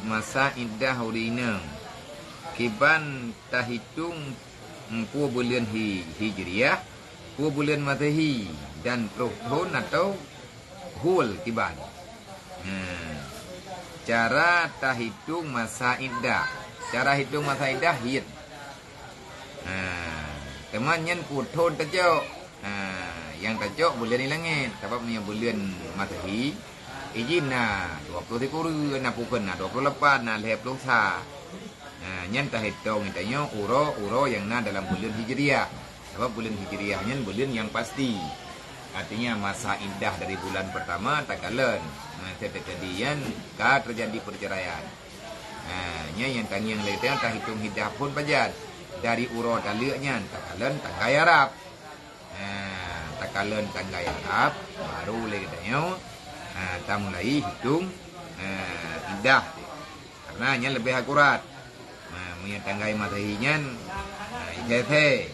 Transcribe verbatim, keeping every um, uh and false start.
Masa iddah ureuëng inong kiban tahitong peue buleuen hi-, Hijriah, peue buleuen Masehi, dan ploh thon atau hul kiban. Nah, cara tahitong masa iddah. Cara hitong masa iddah hiet. Nah, teuma nyan peue thon tacok. Nah, nyang tacok buleuen di langét, sabab meunyoe buleuen Masehi, ijin na dua ploh sikureueng, na pukon na dua ploh lapan, na lhée ploh sa. Nah, nyan tahitong geutanyoe uroe-uroe nyang na dalam buleuen Hijriah. Sabab buleuen Hijriah nyan buleuen nyang pasti. Artinya masa iddah dari bulan pertama takalon. Nah, teukeudi nyan ka terjadi perceraian. Nah, nyan nyang tangieng lé geutanyoe tahitong iddah phon pajan. Dari uroe taleuek nyan takalon tanggai Arab. Ha, takalon tanggai Arab, baru lé geutanyoe, ha, tamulai hitong, ha, iddah. Karena nyan leubeh akurat. Ha, meunyoe tanggai Masehi nyan, ha, isé-isé.